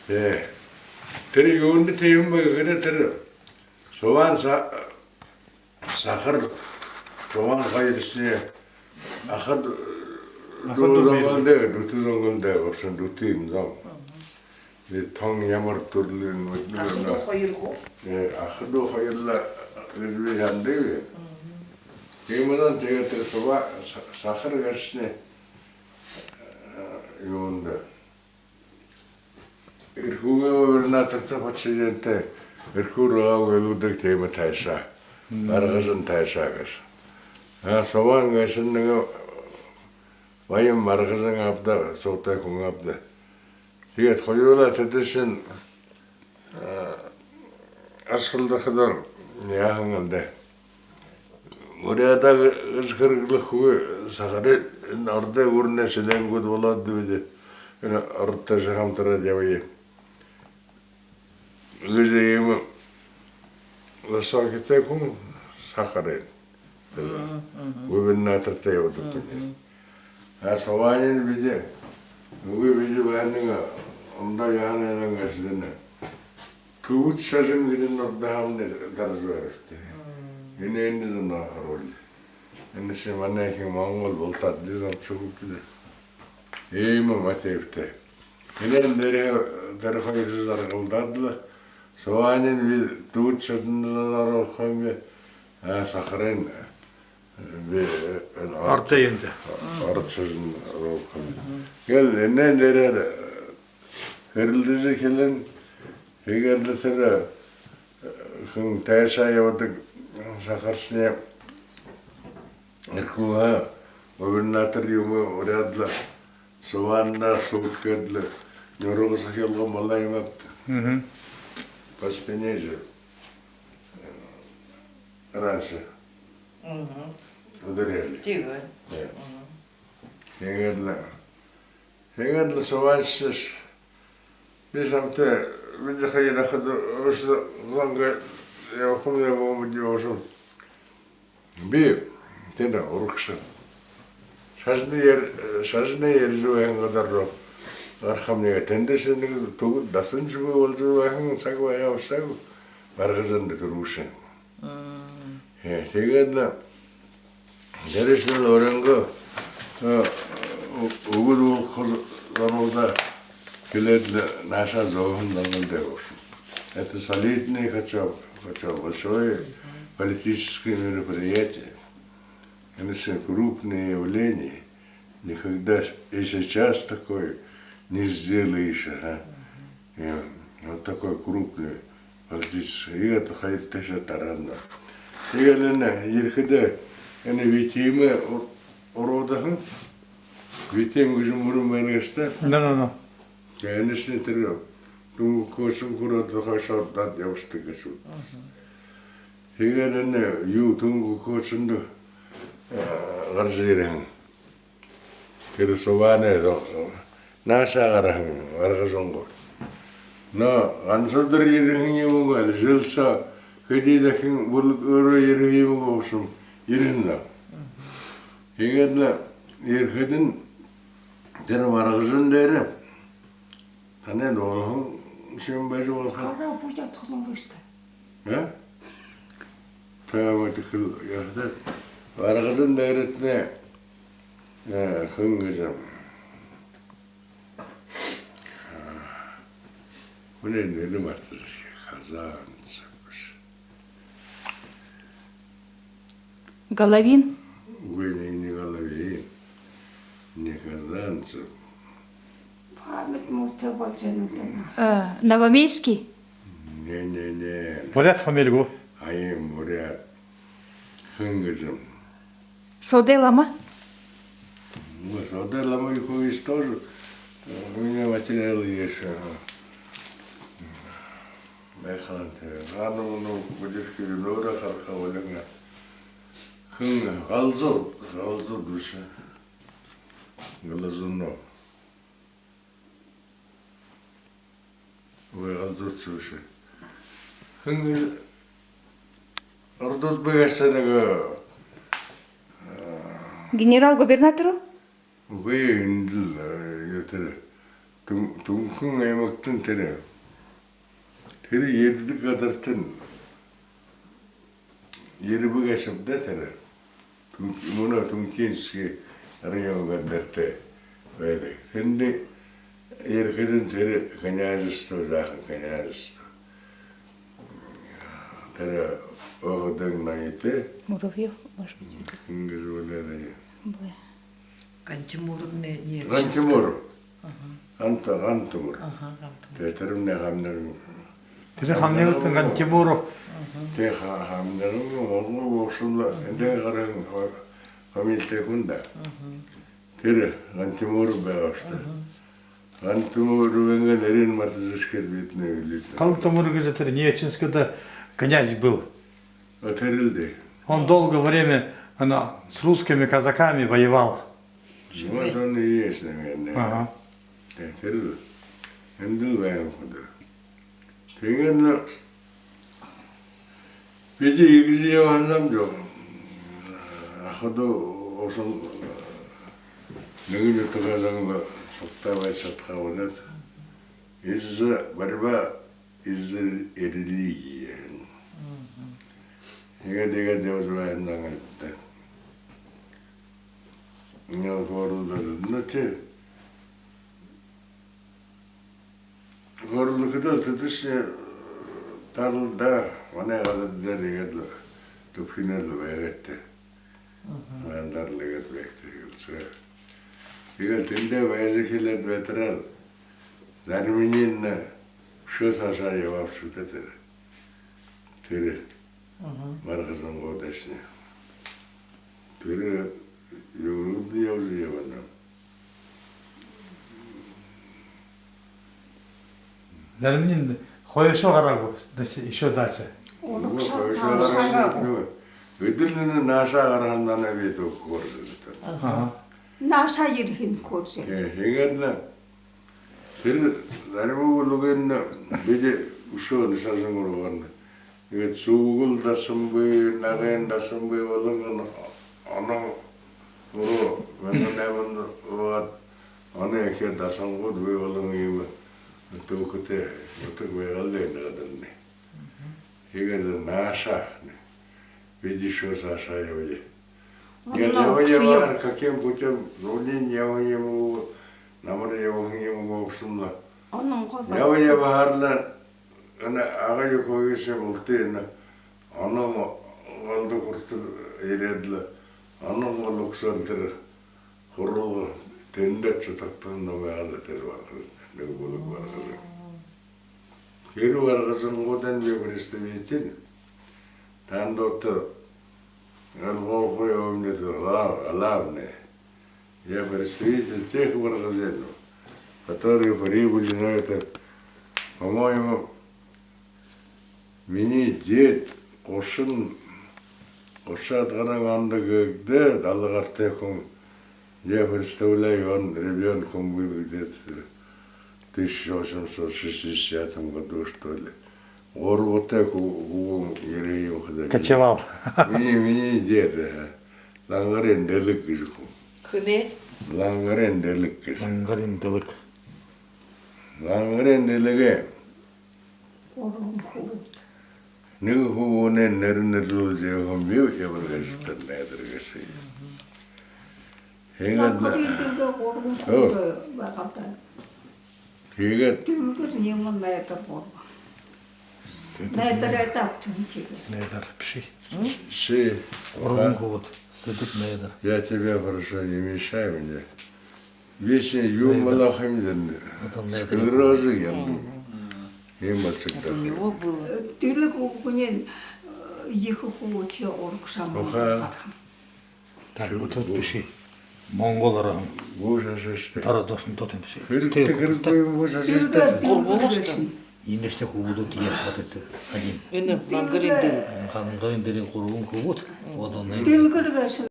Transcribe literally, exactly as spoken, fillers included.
Э, тэрэ юундэ тиимэ бэ гэхэдэ, тэрэ Суваан са-, Сахар, Суваан хоёршни аха дүү, аха дүү зон лэ даа, дүтэ зон лэ даа, вообще дүтын зон. Мгм. Э, тон ямар түрэл юм бэ? Аха дүү хоёр гү? Э, аха дүү хоёр лэ гэжэ би һанадагби. Мгм. Тиимэ зон. Тиигээд тэрэ Сува-, Са-, Сахар гээшэнь, э, юундэ, Эрхүүгэй губернаторто, подчинентэй, Эрхүү руугаа үйлэдэг тиимэ тайшаа. Мм. Баргажан тайшаа гээшэ. А Суваан гээшэнь нэгэ баян Баргажан ааб даа, суутай хүн ааб даа. Тиигээд хоюулаа тэдэшни, а, ашхалдахадаа яаһан лэ даа. Буряадаа гэжэ хэрэглэхэгүй, Сахарай, энэ ородой гүрэнэй членүүд болоод лэ бидэ энэ ородтойшье хамтараад ябая гэжэ иимэ высокитэй хүн Сахарай. Мгм, мгм. Губернаторто ябадаг хүн. Мгм. А Суваанинь бидэ, үгы, бидэ байна, ондоо яаһан, яаһан гээшэб даа. Түбэд шажан гэжэ ородоор һаамнай даража байрагты. Мм. Энээниие зундаа оруулаа. Энэшни манайхин монгол бултадые зон шүүгээ. Иимэ мотивтай. Энээн дээрэ тэрэ хоёршни жаргалдаад лэ, Суваанинь би түбэд шажанда оруулхам гээ, а Сахарайнь би, э, ород, ород юундэ, ород шажанда оруулхам. Мгм. Гэл, энээн дээрэ, э, хэрэлдэжэ эхилээ. Тиигээд лэ тэрэ, э, хэн, тайшаа ябадаг Сахаршни Эрхүүһээ губернатор юумэ уряад лэ, Суваанда шүүгээд лэ, нюрга сахилга болоо юм ааб даа. Мгм. По спине же, э, раньше, мгм, ударяли. Тиигээ. Э. Мгм. Тиигээд лэ, тиигээд лэ Сувааншни: би шамтай, бидэ хоёр ахада үшөө зон гээ ябахамнай бомб дьюшэн. Би тэрэ урагшань шажанай ер-, шажанай ерэжэ байһан газар руу гарахамни, тэндэшни нэгэ түбэд дасаншье бии боложо байһан саг байгаа бшуу, Баргажанда түрүүшын. Мм. Э, тиигээд лэ дээрэшни лэ өөрынгөө, э, ү-, үгэ дуулаха зонуудаа хэлээд лэ, наашаа зөөһэн зон лэ даа, в общем. Это солидный, хочу, хочу, большое политическое мероприятие. Конечно, крупное явление. Никогда с-, и сейчас такое не сделаешь, ага. Э, вот такой крупный политический. И это хайртай шатаран. И энэ ерэхэдэ, энэ Витимэ ур-, уруудаһан. Витим гэжэ мүрэн байна гээшэ даа. Да, да, да. Энэшни тэрэ Түнгэ Хөөшэн хүрөөд, хойшоо урдаад ябашадаг гээшэ. Мгм. Тиигээд энэ юу, Түнгэ Хөөшэндэ, э, гаража ерэһэн. Тэрэ Суваанай, э, наашаа гараһан, Баргажан гү. Но гансал дээрэ ерэһэн юм гү, али жэл соо хэды дахин бүлэг өөрөө ерэһэн юм гү, в общем, ерэһэн даа. Тиигээд лэ ерэхэдэнь тэрэ Баргажан дээрэ танай дуулаһан шэн байжа болохо. Хараа, бүжэд хонон гээшэ даа. Э? Таамай тэхэл яахада. Баргажан дээрэтнай, э, хэн гэжэ. Хүнэй нэрэ мартажархи, Казанцев бэшэ. Головин? Үгы, не, не Головин. Не Казанцев. Память муухай болжо байна даа. Э, Новомейский? Не, не, не. Буряад фамили гү? Ай, буряад. Хэн гэжэ. Суудай лама? Ну, Суудай лама их есть тоже. Э, у меня материалы есть, ага. Байхалан тэрэ. Ладно, ну, будешь киридора харха валяга. Хэн, Галзууд, Галзууд бэшэ. Глазунов. Ой, Галзууд бэшэ. Хэн, ородууд бэшэ нэгэ, э, генерал-губернатор гү? Үгы, эндэл, э, тэрэ Түн-, Түнхэн аймагтань тэрэ. Тэрэ ерэдэг газартань Ербэ гээшэб даа тэрэ. Түн-, мүнөө Тункинский район гээд нэрэтэй байдаг. Тэндэ ерэхэдэнь тэрэ княжество, жаахан княжество. Тэрэ Огадан ноётой. Муравьёв, может быть. Хэн гэжэ болоо даа. Бай. Гантимуровнай, нет, Гантимуров. Ага. Ганта-, Гантимур. Ага, Гантимур. Тэ, тэрэмнай хамниган. Тэрэ хамниган Гантимуров. Тэ, ха-, хамниган, Монгол болошоно, эндэ гараһан фа-, фамилитай хүн даа. Ага. Тэрэ Гантимуров байгаа бшуу даа. Ага. Гантимуровай нэрыень мартажа шэхээд бидэнэй үлөөд. Гантимур гэжэ тэрэ Нерчинскда князь был. А, тэрэл даа. Он долгое время, она, с русскими казаками воевал. Вот он и есть, наверное. Ага. Тэ, тэрэл. Эндэл байгаа юм хадаа. Тиигээд лэ бидэ иигэжэ ябаһан юм даа. Аха дүү ошол, нэгэн нютагһаа лэ сугтаа байжа шадахаа болоод. Из-за борьбы из-за религии. Мгм. Иигээд, иигээд ябажа байһан юм даа. Иигээд хөөрэлдөөд, ну, тэ, хөөрэлдэхэдөө тэдэшни таралдаа, манай газар дээрэ иигээд лэ түбхинээд лэ байгаатай. Мгм. Мандар лэ иигээд байгаатай гэлсээ. Иигээд лэ тэндээ байжа эхилээд байтараа лэ, зариманиинь үшөө саашаа ябаа бшуу даа тэрэ. Тэрэ. Мгм. Баргажангуудшни. Тэрэ юундэ ябажа ябана. Зариманиинь хойшоо гараагүй, дальше, ещё дальше. Нүгөө хойшоо гараагүй. Эдэрнь нааша гараһан, нааша битүү хөөрэжэ. Ага. Нааша ерэһэн хөөрэжэ. Э, иигээд лэ тэрэ зарим үгэнүүдынь бидэ үшөө нааша шажан ургана. Иигээд Сүбгэл дасан бии, Нагайн дасан бии болон онон уруу мянган найман зуугаад оной эхеэр дасангууд бии болон иимэ түүхэтэй нютаг байгаал даа энэ гадарнай. Иигээд нааша, бидэ үшөө саашаа ябая. Иигээд ябаа, ябаа, каким путём, зуниинь ябаһан юм гү, намар ябаһан юм гү, общем лэ. Ябаа, ябаа, хараа лэ, энэ Ага-Юха гээшэ булта энэ Онон голдо хүрэтэр ерээд лэ, Онон гол үгсөөл тэрэ хуралга тэндэ шатагдана юм байгаа лэ тэрэ Баргажан, нэгэ бүлэг Баргажан. Тэрэ Баргажангуудын би представитель, танда одоо Голгофой омнит глав-, главный. Я представитель тех Баргажанов, которые прибыли на это, по-моему, минии дед гушан, гушаад гаран ондо гээгдээ, далаад гаратай хүн. Я представляю, он ребёнком был где-то, тысяча восемьсот шестидесятом году, что ли. Гурбатай хү-, хүбүүн ерээ юм хадаа. Кочевал. Минии, минии дед, э, Лангарын Дэлэг гэжэ хүн. Хэнэй? Лангарын Дэлэг гэжэ. Лангарын Дэлэг. Лангарын Дэлэгэй гурбан хүбүүд. Нэгэ хүбүүнэй нэрэ нэрлүүлжэ ябаһан би, ямар гээшэб тэрэ, найдар гээшэ. Иигээд лэ. Лангарын Дэлэгэй гурбан хүбүүд байгаа даа. Иигээд. Дэлгэр, Няман, Найдар гурбан. Найдар эдэ абтын тиигээд. Найдар бэшэ. Ши. Гурбан хүбүүд. Сэдэб, Найдар. Я тебя прошу, не мешай мне. Вечно юм болохо юм даа. Склерозы юм. Юм болошоо даа. Дэлэг үбгэнэй, э, ехэ хүбүүдэй урагшаа Монгол гараһан. Так, вот тут пиши. Монгол ороһон. Гү, саашаа шта. Дара дооһоонь дотор бэшэ. Хэрэгтэй, хэрэгтэй юм гү, саашаа шта. Иимэшни хүбүүдүүд, я, вот это один. Энэ Лангарын Дэлэг. Лангарын Дэлэг гурбан хүбүүд. Вот он. Дэлгэр гээшэ.